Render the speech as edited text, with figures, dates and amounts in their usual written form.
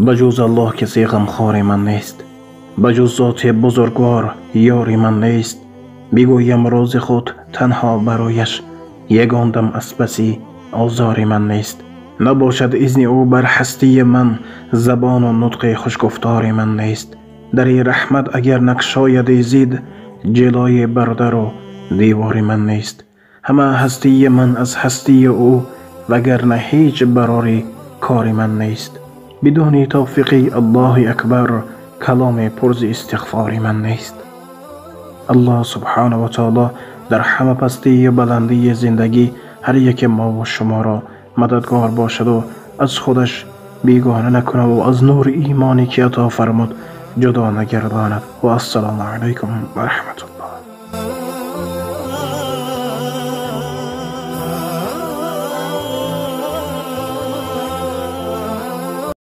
Ба ҷуз Аллоҳ касе ғамхори ман нест, ба ҷуз зоти бузургвор ёри ман нест. Бигӯям рози худ танҳо барояш, ягон дам аз паси озори ман нест. Набошад изни ӯ бар ҳастии ман, забону нутқи хушгуфтори ман нест. Дари раҳмат агар накшояд зид, ҷилои бардару девори ман нест. Ҳама ҳастии ман аз ҳастии ӯ, вагарна ҳеҷ барори кори ман нест. Бидуни тавфиқи Аллоҳи акбар, каломи пурзи истиғфори ман нест. Аллоҳ субҳонаҳу ва таоло дар ҳама пастию баландии зиндагӣ ҳар яке мову шуморо мададгор бошаду аз худаш бегона накунад ва аз нури имоне ки ато фармуд ҷудо нагардонад. Ва ассалому алайкум ва раҳматуллоҳ.